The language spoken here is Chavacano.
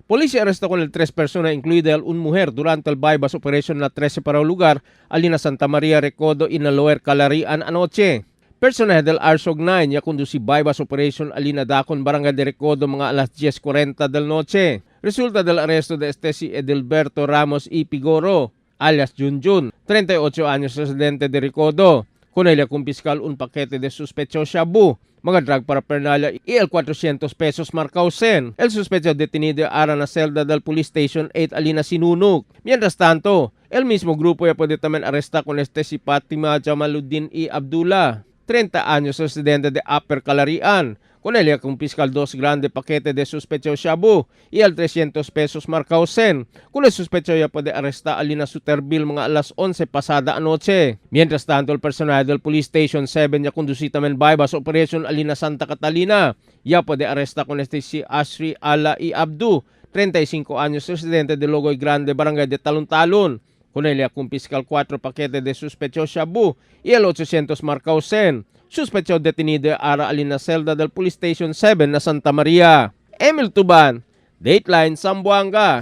Policía arrestó con el tres personas, incluida un mujer, durante el bypass operation na tres separado lugar, alina Santa María, Recodo y na Lower Calarian anoche. Personahe del ARSOG 9 ya conduci bypass operation alina Dakon Barangay de Recodo mga alas 10:40 del noche. Resulta del arresto de este si Edelberto Ramos y Pigoro, alias Junjun, 38 años, residente de Recodo. Con ella confiscal un paquete de sospechoso shabu, mga drug paraphernalia y el 400 pesos marcausen. El sospechoso detenido ara na celda del Police Station 8 alina Sinunuk. Mientras tanto, el mismo grupo ya puede también arrestar con este si Fatima Jamaluddin y Abdullah, 30 años, residente de Upper Calarian. Con ella confiscal dos grande paquete de sospechoso shabu y el 300 pesos marcausen. Con el sospechoso ya puede arrestar alina Suterville mga alas 11 pasada anoche. Mientras tanto, el personal del Police Station 7 ya conduci también bypass operation alina Santa Catalina. Ya puede arrestar con este si Asri Ala y Abdu, 35 años, residente de Logoy Grande, Barangay de Talon-Talon. Con ella confiscal 4 paquetes de sospechoso shabu y el 800 marcausen. Sospechoso detenido ara alina celda del Police Station 7 na Santa Maria. Emil Tuban, Dateline Zamboanga.